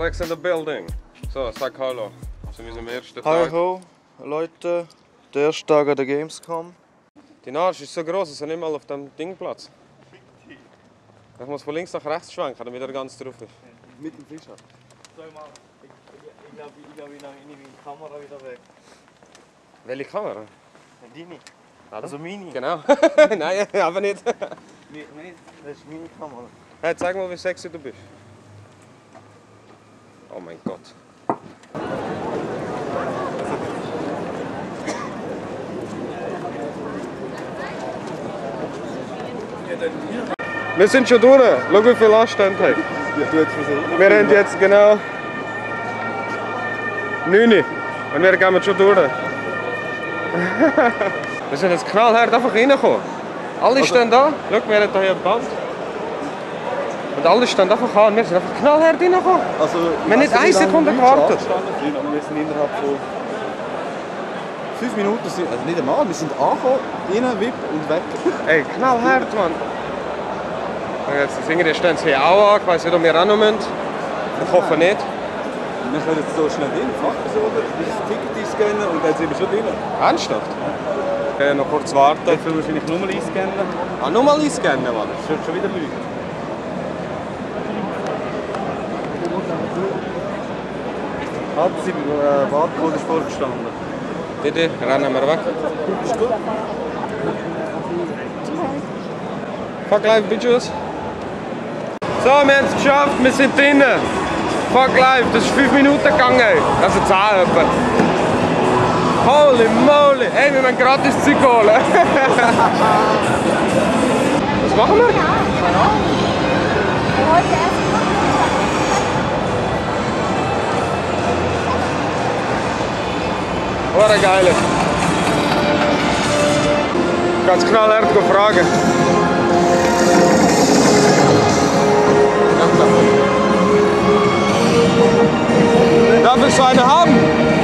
Flex in the building. So, sag Hallo. Wir sind am ersten Tag. Hi ho, Leute. Der erste Tag an der Gamescom. Die Nase ist so groß, dass er nicht mal auf dem Ding Platz. Ich muss von links nach rechts schwenken, damit er ganz drauf ist. Mit dem Fischer. Sag mal, ich glaube, ich nehme die Kamera wieder weg. Welche Kamera? Deine. Also meine. Genau. Nein, aber nicht. Das ist meine Kamera. Hey, zeig mal, wie sexy du bist. Oh mein Gott. Wir sind schon durch. Schau, wie viel Abstand haben. Wir haben jetzt genau 9 Uhr. Und wir gehen schon durch. Wir sind jetzt knallhart einfach reingekommen. Alle stehen da. Schau, wir haben hier ein Band. Und alle stehen einfach an. Wir sind einfach knallhart reingekommen. Also, wir haben nicht eine Sekunde gewartet. Wir sind innerhalb von 5 Minuten, also nicht einmal, wir sind angekommen, rein, Wip und weg. Ey, knallhart, Mann. Und jetzt singen die stehen hier auch an. Ich weiss nicht, ob wir auch noch müssen. Ich hoffe nicht. Wir können jetzt so schnell hin, Fachpersonen, das Ticket einscannen und dann sind wir schon drin. Ernsthaft? Noch kurz warten. Ich will wahrscheinlich nur mal einscannen. Ah, nur mal einscannen, Mann. Das wird schon wieder lügen. Halt, sie Barcode ist vorgestanden. Bitte, rennen wir weg. Ist gut. Fuck Live, Bitches. So, wir haben es geschafft, wir sind drinnen. Fuck Live, das ist 5 Minuten gegangen. Also 10 etwa. Holy moly! Hey, wir müssen gratis Zeug holen. Was machen wir? What a geile. Ganz knallhart fragen. Darf ich so eine haben?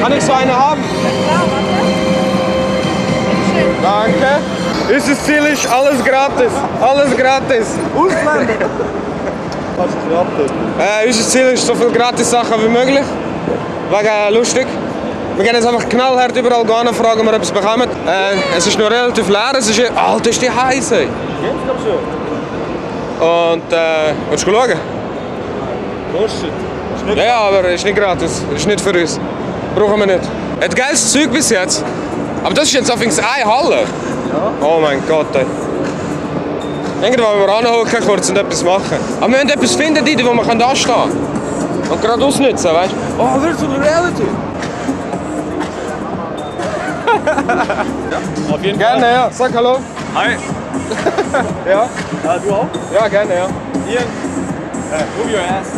Kann ich so eine haben? Danke. Ist es zierlich? Alles gratis. Alles gratis. Ausländer! Kannst du abdecken? Unser Ziel ist so viele gratis Sachen wie möglich. Wegen lustig. Wir gehen jetzt einfach knallhart überall gehen und fragen, ob wir etwas bekommen. Es ist noch relativ leer. Es ist Alter, ist die heiß. Jetzt glaube schon. Und willst du schauen? Kostet. Ja, aber ist nicht gratis. Ist nicht für uns. Brauchen wir nicht. Hat geiles Zeug bis jetzt. Aber das ist jetzt auf eine Halle. Ja. Oh mein Gott, ey. Irgendwann wollen wir anhocken kurz und etwas machen. Aber wir müssen etwas finden, wo wir anstehen können. Und gerade ausnutzen, weißt du? Oh, Virtual Reality! Ja, auf jeden Fall. Gerne, ja. Sag hallo. Hi. Ja? Du auch? Ja, gerne, ja. Ian. Move your ass.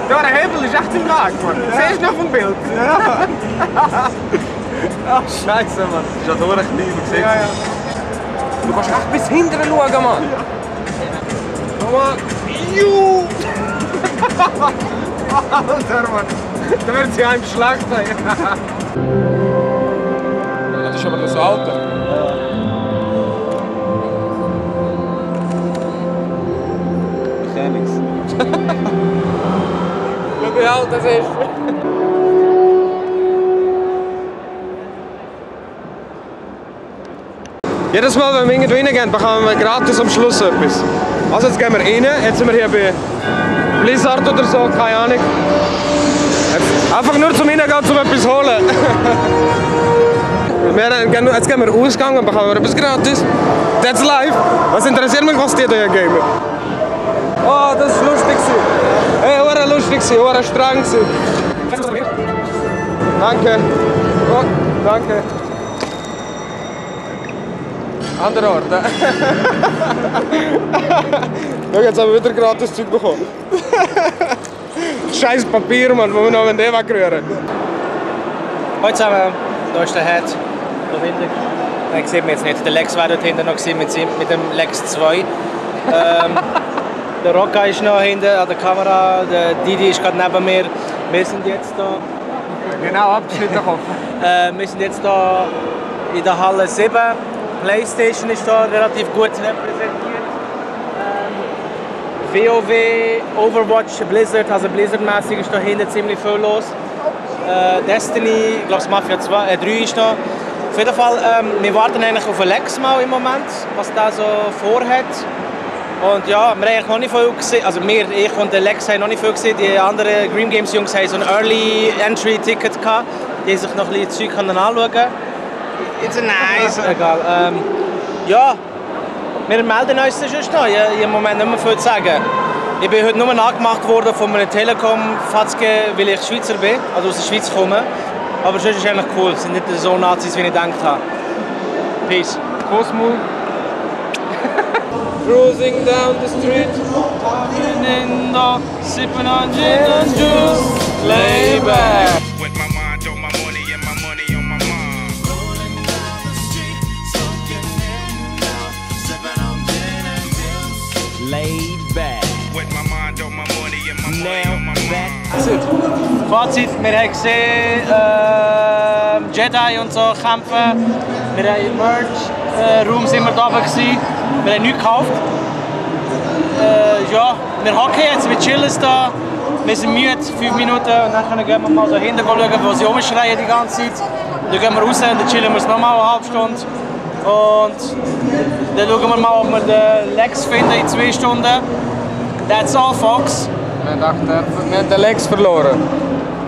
Ja, der Hebel ist echt im Weg, Mann. Siehst du noch vom Bild? Ja. Ach, Scheiße, Mann. Das ist ja durchknien, du siehst. Ja, ja. Du kannst echt bis hinten schauen, Mann. Ja. Schau mal. Juhu! Alter, Mann. Da wird sie einem schlecht. Das ist aber das Alte. Ich sehe nichts. Schau, wie alt das ist. Jedes Mal, wenn wir irgendwo reingehen, bekommen wir gratis am Schluss etwas. Also jetzt gehen wir rein. Jetzt sind wir hier bei Blizzard oder so, keine Ahnung. Jetzt, einfach nur zum Reingehen, um etwas zu holen. Jetzt gehen wir Ausgang und bekommen wir etwas gratis. That's live. Was interessiert mich, was die hier geben? Oh, das ist lustig. Hey, war lustig, war streng. Danke. Oh, danke. Andere Ort. Schau, jetzt haben wir wieder gratis Zeug bekommen. Scheiß Papier, Mann, wo wir noch wegrühren. Hallo zusammen, hier ist der Head, da hinten. Nein, sieht man jetzt nicht. Der Lex war dort hinten noch mit dem Lex 2. Der Rocca ist noch hinten an der Kamera, der Didi ist gerade neben mir. Wir sind jetzt da. Genau, abgeschnitten Kopf. Wir sind jetzt da in der Halle 7. PlayStation ist da relativ gut repräsentiert. WoW, Overwatch, Blizzard, also Blizzard-mäßig ist da hinten ziemlich viel los. Destiny, ich glaube Mafia 3 ist da. Auf jeden Fall, wir warten eigentlich auf Lex mal im Moment, was der so vorhat. Und ja, wir haben eigentlich noch nicht viel gesehen, also ich und der Lex haben noch nicht viel gesehen. Die anderen Green Games Jungs haben so ein Early Entry Ticket gehabt, die sich noch ein bisschen Zeug anschauen können. It's a nice. Egal. Ja, wir melden uns sonst noch. Ich habe im Moment nicht mehr viel zu sagen. Ich bin heute nur angemacht worden von einem Telekom-Fatzke, weil ich Schweizer bin, also aus der Schweiz komme. Aber sonst ist es eigentlich cool, es sind nicht so Nazis, wie ich gedacht habe. Peace. Cosmo. Cruising down the street. Sipping on gin and juice. Lay back. With my mind on my money and my money on my mind. Rolling down the street, smoking Indo, sipping on gin and juice. Laid back. With my mind on my money and my money on my mind. Fazit, wir haben gesehen Jedi und so kämpfen. Wir haben im Merch-Raum sind wir da oben gewesen. Wir haben nichts gekauft. Ja, wir hocken jetzt, wir chillen da. Wir sind müde, 5 Minuten und dann gehen wir mal da hinten schauen, wo sie rumschreien die ganze Zeit. Dann gehen wir raus und dann chillen wir nochmal eine halbe Stunde. Und dann schauen wir mal, ob wir den Lex finden in 2 Stunden. That's all, folks. Wir haben den Lex verloren.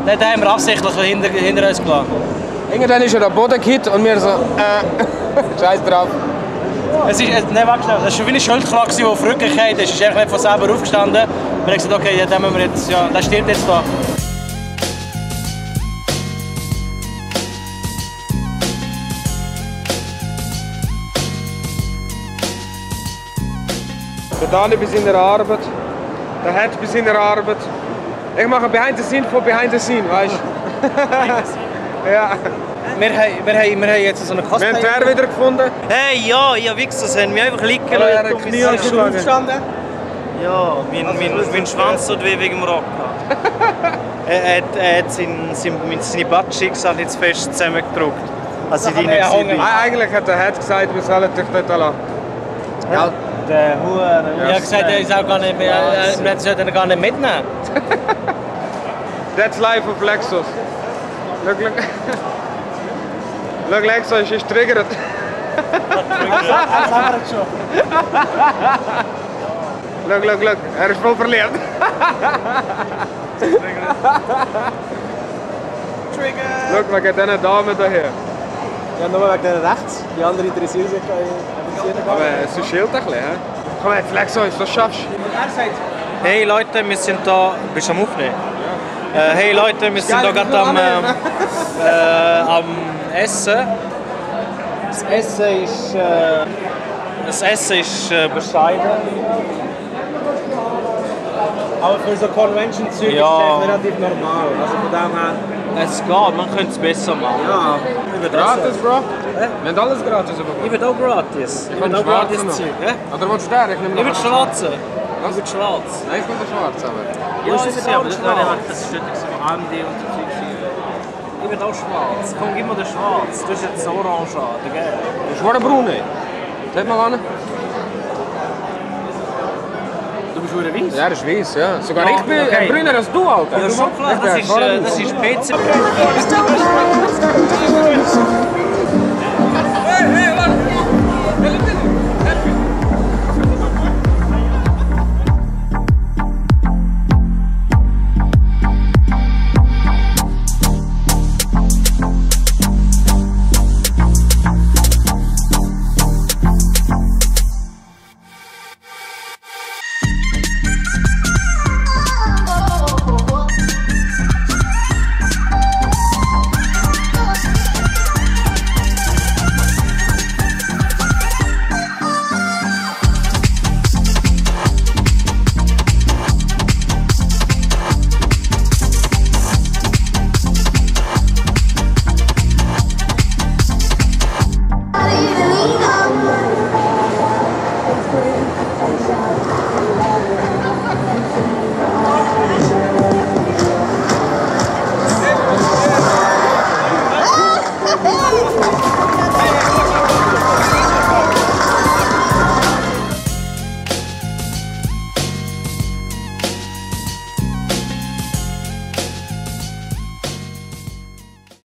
Den haben wir absichtlich hinter uns gelassen. Irgendwann ist er am Boden gekippt und wir so, scheiß drauf. Nein, warte schnell. Das war wie eine Schildkröte, die auf den Rücken gefallen ist. Er ist nicht von selber aufgestanden. Wir haben gesagt, okay, ja, den müssen wir jetzt, ja, der stirbt jetzt da. Der Dani bei seiner Arbeit, der Head bei seiner Arbeit. Ich mache Behind the Scene von Behind the Scene, weißt du? Ja. Wir haben jetzt so eine Wir haben die wieder gefunden. Hey, ja, ihr Wichser, sie haben mich einfach liegen Er lassen. hat Knie angeschlagen. Ja, mein Schwanz tut weh wegen dem Rock. Er hat seine Battschicksal jetzt fest zusammengedrückt. Also die nicht Eigentlich hat der Head gesagt, wir sollen dich dort lassen. Ja. Der Huren. Ich habe gesagt, er ist auch gar nicht mehr, wir sollten ihn gar nicht mitnehmen. That's life of Lexus. Look. Look, Lexus is triggered. Look. Er is vol verleerd. Look, wir gehen eine Dame daher. Ja, nur wegen den rechts. Die anderen interessieren sich gar nicht. Aber es ist Schild ein bisschen, hä? Komm jetzt, Lexus, das schaffst du. Hey Leute, wir sind da. Bist du am Aufnehmen? Hey Leute, wir sind da gerade am Essen. Das Essen ist bescheiden. Aber für so Convention-Züge Ja. ist es relativ normal. Also von dem her. Es geht, man könnte es besser machen. Ja. Gratis, Bro? Wir haben alles gratis bekommen. Ich will auch gratis. Ich will kann auch gratis schwarzen noch. Zeug. Oder willst du den? Ich nehme Ich will noch schwarze. Was? Ich will schwarz. Nein, ich will den schwarz, aber... Ja, das ist ja, aber das ist nicht AMD und so Zeug. Ich will auch schwarz. Komm, gib mir den schwarz. Du hast jetzt orange an, der gelb. Das ist ein Braune. Seht mal an. Du bist schon weiß? Ja, das ist weiß, ja. Sogar Ja, ich bin okay. grüner als du, Alter. Ja, schon klar. Das ist PC.